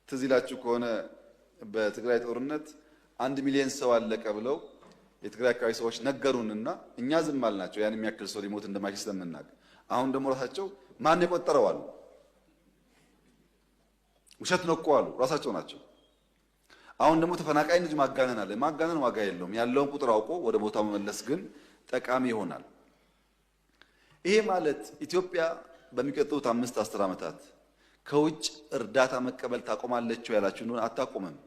ትዝ ይላችሁ ከሆነ በትግራይ ጦርነት 1 ሚሊዮን ሰው አለቀ ብለው የትግራይ አካባቢ ሰዎች ነገሩንና እኛ ዝም አልናቸው። ያን የሚያክል ሰው ሊሞት እንደማይችል ስለምናውቅ። አሁን ደግሞ ራሳቸው ማን የቆጠረው አሉ። ውሸት ነው እኮ አሉ። ራሳቸው ናቸው። አሁን ደግሞ ተፈናቃይ ልጅ ማጋነን አለ። ማጋነን ዋጋ የለውም። ያለውን ቁጥር አውቆ ወደ ቦታው መመለስ ግን ጠቃሚ ይሆናል። ይሄ ማለት ኢትዮጵያ በሚቀጥሉት 5፣ 10 ዓመታት ከውጭ እርዳታ መቀበል ታቆማለች ያላችሁ እንደሆነ አታቆምም።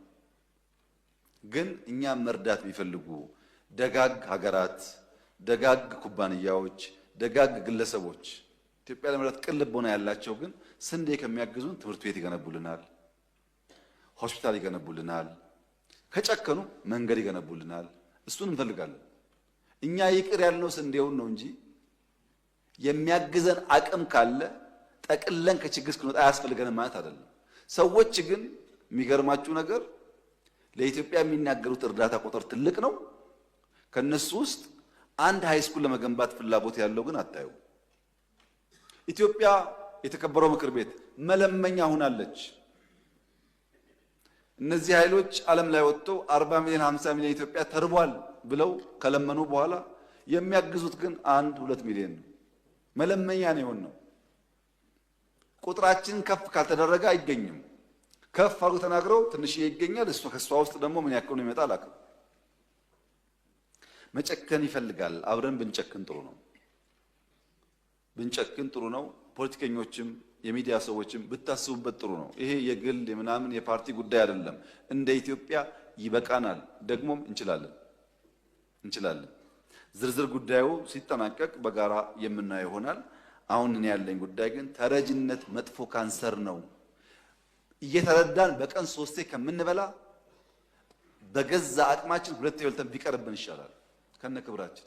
ግን እኛም መርዳት የሚፈልጉ ደጋግ ሀገራት፣ ደጋግ ኩባንያዎች፣ ደጋግ ግለሰቦች ኢትዮጵያ ለመርዳት ቅን ልቦና ያላቸው ግን ስንዴ ከሚያግዙን ትምህርት ቤት ይገነቡልናል፣ ሆስፒታል ይገነቡልናል፣ ከጨከኑ መንገድ ይገነቡልናል። እሱን እንፈልጋለን። እኛ ይቅር ያልነው ስንዴውን ነው እንጂ የሚያግዘን አቅም ካለ ጠቅለን ከችግር እስክንወጣ አያስፈልገንም ማለት አይደለም። ሰዎች ግን የሚገርማችሁ ነገር ለኢትዮጵያ የሚናገሩት እርዳታ ቁጥር ትልቅ ነው። ከነሱ ውስጥ አንድ high school ለመገንባት ፍላጎት ያለው ግን አታዩ። ኢትዮጵያ የተከበረው ምክር ቤት መለመኛ ሆናለች። እነዚህ ኃይሎች ዓለም ላይ ወጥተው 40 ሚሊዮን፣ 50 ሚሊዮን ኢትዮጵያ ተርቧል ብለው ከለመኑ በኋላ የሚያግዙት ግን 1፣ 2 ሚሊዮን ነው። መለመኛ ነው የሆነው። ቁጥራችን ከፍ ካልተደረገ አይገኝም። ከፍ አድርጎ ተናግረው ትንሽዬ ይገኛል። እሱ ከእሷ ውስጥ ደግሞ ምን ያክል ነው ይመጣ አላውቅም። መጨከን ይፈልጋል። አብረን ብንጨክን ጥሩ ነው። ብንጨክን ጥሩ ነው። ፖለቲከኞችም የሚዲያ ሰዎችም ብታስቡበት ጥሩ ነው። ይሄ የግል የምናምን የፓርቲ ጉዳይ አይደለም። እንደ ኢትዮጵያ ይበቃናል። ደግሞም እንችላለን እንችላለን። ዝርዝር ጉዳዩ ሲጠናቀቅ በጋራ የምናየው ይሆናል። አሁን እኔ ያለኝ ጉዳይ ግን ተረጅነት መጥፎ ካንሰር ነው። እየተረዳን በቀን ሶስቴ ከምንበላ በገዛ አቅማችን ሁለቴ በልተን ቢቀርብን ይሻላል ከነ ክብራችን።